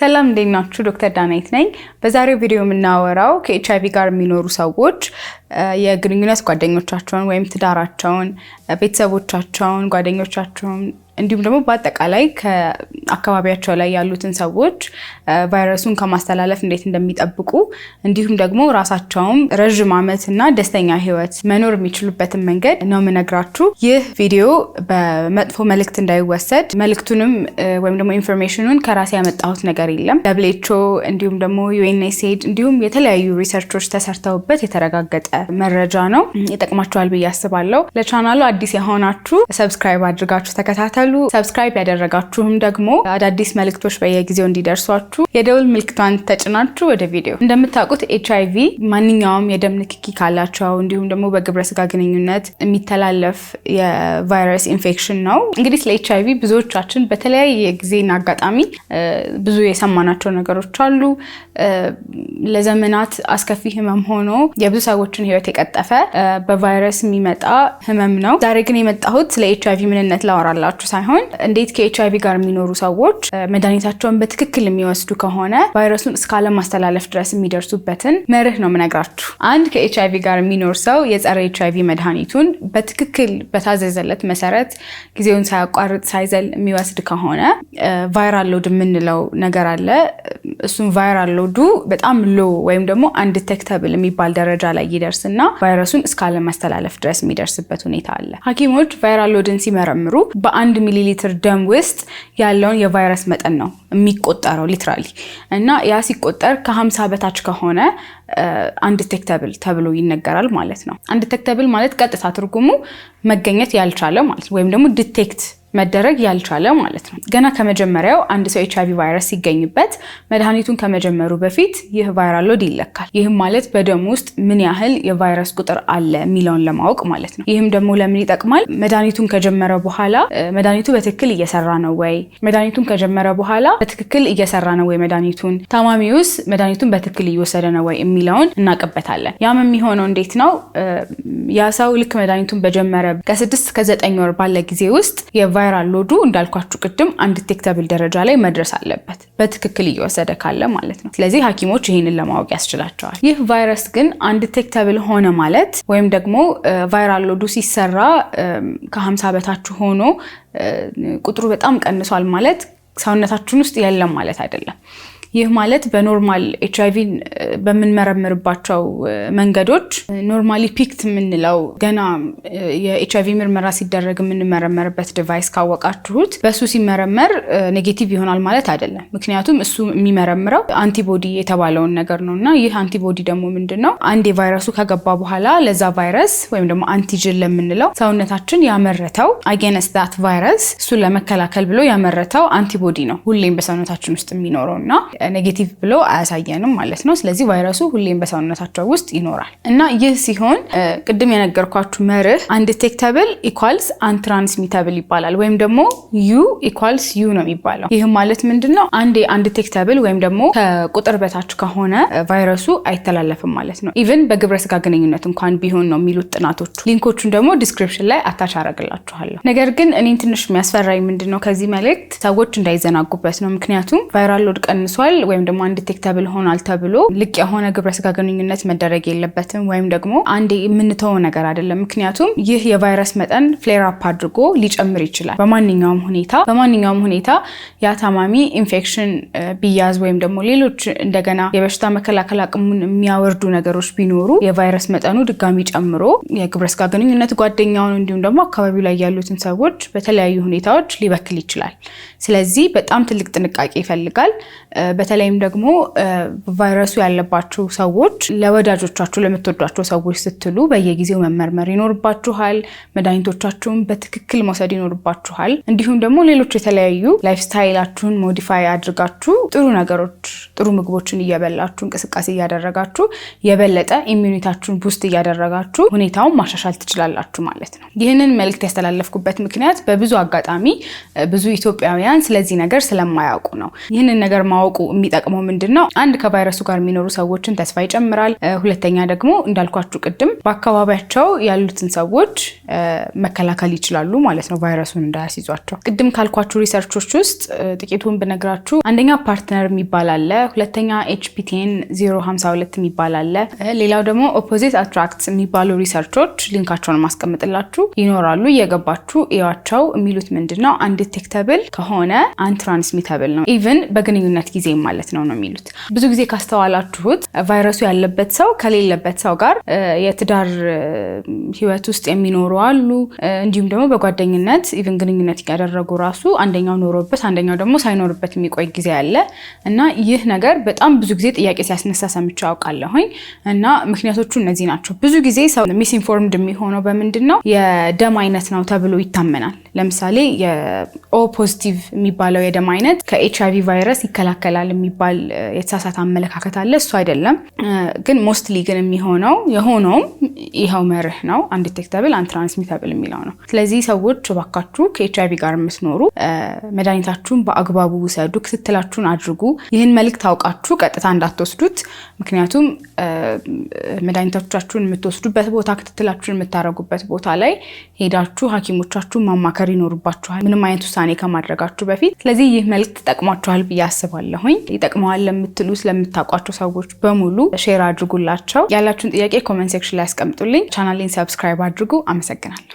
ሰላም፣ እንዴት ናችሁ? ዶክተር ዳናይት ነኝ። በዛሬው ቪዲዮ የምናወራው ከኤችአይቪ ጋር የሚኖሩ ሰዎች የግንኙነት ጓደኞቻቸውን ወይም ትዳራቸውን፣ ቤተሰቦቻቸውን፣ ጓደኞቻቸውን እንዲሁም ደግሞ በአጠቃላይ ከአካባቢያቸው ላይ ያሉትን ሰዎች ቫይረሱን ከማስተላለፍ እንዴት እንደሚጠብቁ እንዲሁም ደግሞ ራሳቸውም ረዥም ዓመት እና ደስተኛ ሕይወት መኖር የሚችሉበትን መንገድ ነው የምነግራችሁ። ይህ ቪዲዮ በመጥፎ መልእክት እንዳይወሰድ፣ መልእክቱንም ወይም ደግሞ information ኑን ከራሴ ያመጣሁት ነገር የለም። WHO እንዲሁም ደግሞ ዩኤንኤስኤድ እንዲሁም የተለያዩ research ኦች ተሰርተውበት የተረጋገጠ መረጃ ነው። ይጠቅማችኋል ብዬ አስባለሁ። ለቻናሉ አዲስ የሆናችሁ subscribe አድርጋችሁ ተከታተሉ። Subscribe ያደረጋችሁም ደግሞ አዳዲስ መልእክቶች በየጊዜው እንዲደርሷችሁ የደውል ምልክቷን ተጭናችሁ ወደ ቪዲዮ። እንደምታውቁት ኤችአይቪ ማንኛውም የደም ንክኪ ካላቸው እንዲሁም ደግሞ በግብረ ስጋ ግንኙነት የሚተላለፍ የቫይረስ ኢንፌክሽን ነው። እንግዲህ ስለ ኤችአይቪ ብዙዎቻችን በተለያየ ጊዜና አጋጣሚ ብዙ የሰማናቸው ነገሮች አሉ። ለዘመናት አስከፊ ህመም ሆኖ የብዙ ሰዎችን ህይወት የቀጠፈ በቫይረስ የሚመጣ ህመም ነው። ዛሬ ግን የመጣሁት ስለ ኤችአይቪ ምንነት ላወራላችሁ ሳይሆን እንዴት ከኤችአይቪ ጋር የሚኖሩ ሰዎች መድኃኒታቸውን በትክክል የሚወስዱ ከሆነ ቫይረሱን እስካለማስተላለፍ ድረስ የሚደርሱበትን መርህ ነው የምነግራችሁ። አንድ ከኤችአይቪ ጋር የሚኖር ሰው የጸረ ኤችአይቪ መድኃኒቱን በትክክል በታዘዘለት መሰረት ጊዜውን ሳያቋርጥ፣ ሳይዘል የሚወስድ ከሆነ viral load የምንለው ነገር አለ። እሱም viral load ኡ በጣም low ወይም ደግሞ undetectable የሚባል ደረጃ ላይ ይደርስና ቫይረሱን እስካለማስተላለፍ ድረስ የሚደርስበት ሁኔታ አለ። ሐኪሞች viral load ን ሲመረምሩ በ1 ሚሊ ሊትር ደም ውስጥ ያለውን የቫይረስ መጠን ነው የሚቆጠረው literally፣ እና ያ ሲቆጠር ከ50 በታች ከሆነ undetectable ተብሎ ይነገራል ማለት ነው። Undetectable ማለት ቀጥታ ትርጉሙ መገኘት ያልቻለ ማለት ነው፣ ወይም ደግሞ detect መደረግ ያልቻለ ማለት ነው። ገና ከመጀመሪያው አንድ ሰው ኤች አይቪ ቫይረስ ሲገኝበት መድኃኒቱን ከመጀመሩ በፊት ይህ viral load ይለካል። ይህም ማለት በደም ውስጥ ምን ያህል የቫይረስ ቁጥር አለ የሚለውን ለማወቅ ማለት ነው። ይህም ደግሞ ለምን ይጠቅማል? መድኃኒቱን ከጀመረ በኋላ መድኃኒቱ በትክክል እየሰራ ነው ወይ? መድኃኒቱን ከጀመረ በኋላ በትክክል እየሰራ ነው ወይ መድኃኒቱን፣ ታማሚውስ መድኃኒቱን በትክክል እየወሰደ ነው ወይ የሚለውን እናውቅበታለን። ያም የሚሆነው እንዴት ነው? ያ ሰው ልክ መድኃኒቱን በጀመረ ከ6 እስከ 9 ወር ባለ ጊዜ ውስጥ የ viral load ኡ እንዳልኳችሁ ቅድም undetectable ደረጃ ላይ መድረስ አለበት፣ በትክክል እየወሰደ ካለ ማለት ነው። ስለዚህ ሐኪሞች ይህንን ለማወቅ ያስችላቸዋል። ይህ ቫይረስ ግን undetectable ሆነ ማለት ወይም ደግሞ viral load ኡ ሲሰራ ከ50 በታች ሆኖ ቁጥሩ በጣም ቀንሷል ማለት ሰውነታችን ውስጥ የለም ማለት አይደለም። ይህ ማለት በ normal ኤችአይቪ በምንመረምርባቸው መንገዶች normally PICT የምንለው ገና የኤችአይቪ ምርመራ ሲደረግ የምንመረመርበት device ካወቃችሁት በሱ ሲመረመር negative ይሆናል ማለት አይደለም። ምክንያቱም እሱ የሚመረምረው antibody የተባለውን ነገር ነው፣ እና ይህ antibody ደግሞ ምንድን ነው? አንዴ ቫይረሱ ከገባ በኋላ ለዛ ቫይረስ ወይም ደግሞ antigen ለምንለው ሰውነታችን ያመረተው against that virus፣ እሱን ለመከላከል ብሎ ያመረተው antibody ነው ሁሌም በሰውነታችን ውስጥ የሚኖረው፣ እና negative ብሎ አያሳየንም ማለት ነው። ስለዚህ ቫይረሱ ሁሌም በሰውነታቸው ውስጥ ይኖራል፣ እና ይህ ሲሆን ቅድም የነገርኳችሁ መርህ undetectable equals untransmittable ይባላል፣ ወይም ደግሞ U equals U ነው የሚባለው። ይህም ማለት ምንድን ነው? አንዴ undetectable ወይም ደግሞ ከቁጥር በታች ከሆነ ቫይረሱ አይተላለፍም ማለት ነው። Even በግብረ ስጋ ግንኙነት እንኳን ቢሆን ነው የሚሉት ጥናቶቹ። Link ኦቹን ደግሞ description ላይ attach አረግላችኋለሁ። ነገር ግን እኔን ትንሽ የሚያስፈራኝ ምንድን ነው፣ ከዚህ መልእክት ሰዎች እንዳይዘናጉበት ነው። ምክንያቱም viral load ቀንሷል ወይም ደግሞ undetectable ሆኗል ተብሎ ልቅ የሆነ ግብረ ስጋ ግንኙነት መደረግ የለበትም ወይም ደግሞ አንዴ የምንተወው ነገር አይደለም። ምክንያቱም ይህ የቫይረስ መጠን flare up አድርጎ ሊጨምር ይችላል። በማንኛውም ሁኔታ ያ ታማሚ ኢንፌክሽን ቢያዝ ወይም ደግሞ ሌሎች እንደገና የበሽታ መከላከል አቅሙን የሚያወርዱ ነገሮች ቢኖሩ የቫይረስ መጠኑ ድጋሚ ጨምሮ የግብረ ስጋ ግንኙነት ጓደኛውን እንዲሁም ደግሞ አካባቢው ላይ ያሉትን ሰዎች በተለያዩ ሁኔታዎች ሊበክል ይችላል። ስለዚህ በጣም ትልቅ ጥንቃቄ ይፈልጋል። በተለይም ደግሞ ቫይረሱ ያለባችሁ ሰዎች ለወዳጆቻችሁ፣ ለምትወዷቸው ሰዎች ስትሉ በየጊዜው መመርመር ይኖርባችኋል። መድኃኒቶቻችሁን በትክክል መውሰድ ይኖርባችኋል። እንዲሁም ደግሞ ሌሎች የተለያዩ lifestyle ኣችሁን modify አድርጋችሁ ጥሩ ነገሮች፣ ጥሩ ምግቦችን እየበላችሁ፣ እንቅስቃሴ እያደረጋችሁ፣ የበለጠ immunity ኣችሁን boost እያደረጋችሁ ሁኔታውን ማሻሻል ትችላላችሁ ማለት ነው። ይህንን መልእክት ያስተላለፍኩበት ምክንያት በብዙ አጋጣሚ ብዙ ኢትዮጵያውያን ስለዚህ ነገር ስለማያውቁ ነው። ይህንን ነገር ማወቁ የሚጠቅመው ምንድን ነው? አንድ፣ ከቫይረሱ ጋር የሚኖሩ ሰዎችን ተስፋ ይጨምራል። ሁለተኛ ደግሞ እንዳልኳችሁ ቅድም በአካባቢያቸው ያሉትን ሰዎች መከላከል ይችላሉ ማለት ነው፣ ቫይረሱን እንዳያስይዟቸው። ቅድም ካልኳችሁ research ኦች ውስጥ ጥቂቱን ብነግራችሁ አንደኛ PARTNER የሚባል አለ። ሁለተኛ HPTN 052 የሚባል አለ። ሌላው ደግሞ opposite attract የሚባሉ research ኦች link ኣቸውን ማስቀምጥላችሁ ይኖራሉ። እየገባችሁ እዩዋቸው። የሚሉት ምንድን ነው? Undetectable ከሆነ untransmittable ነው፣ even በግንኙነት ጊዜ ማለት ነው ነው የሚሉት። ብዙ ጊዜ ካስተዋላችሁት ቫይረሱ ያለበት ሰው ከሌለበት ሰው ጋር የትዳር ህይወት ውስጥ የሚኖሩ አሉ። እንዲሁም ደግሞ በጓደኝነት even ግንኙነት እያደረጉ ራሱ አንደኛው ኖሮበት አንደኛው ደግሞ ሳይኖርበት የሚቆይ ጊዜ አለ። እና ይህ ነገር በጣም ብዙ ጊዜ ጥያቄ ሲያስነሳ ሰምቼ አውቃለሁኝ። እና ምክንያቶቹ እነዚህ ናቸው። ብዙ ጊዜ ሰው misinformed የሚሆነው በምንድን ነው? የደም አይነት ነው ተብሎ ይታመናል። ለምሳሌ የ O positive የሚባለው የደም አይነት ከኤች አይቪ ቫይረስ ይከላከላል የሚባል የተሳሳተ አመለካከት አለ። እሱ አይደለም። ግን mostly ግን የሚሆነው የሆነውም ይኸው መርህ ነው፣ undetectable untransmittable የሚለው ነው። ስለዚህ ሰዎች እባካችሁ ከኤች አይቪ ጋር የምትኖሩ መድኃኒታችሁን በአግባቡ ውሰዱ፣ ክትትላችሁን አድርጉ። ይህን መልእክት አውቃችሁ ቀጥታ እንዳትወስዱት። ምክንያቱም መድኃኒቶቻችሁን የምትወስዱበት ቦታ፣ ክትትላችሁን የምታደርጉበት ቦታ ላይ ሄዳችሁ ሐኪሞቻችሁን ማማከር ይኖርባችኋል፣ ምንም አይነት ውሳኔ ከማድረጋችሁ በፊት። ስለዚህ ይህ መልእክት ጠቅሟችኋል ብዬ አስባለሁኝ። ይጠቅመዋል ለምትሉ ስለምታውቋቸው ሰዎች በሙሉ share አድርጉላቸው። ያላችሁን ጥያቄ comment section ላይ አስቀምጡልኝ። ቻናሌን subscribe አድርጉ። አመሰግናለሁ።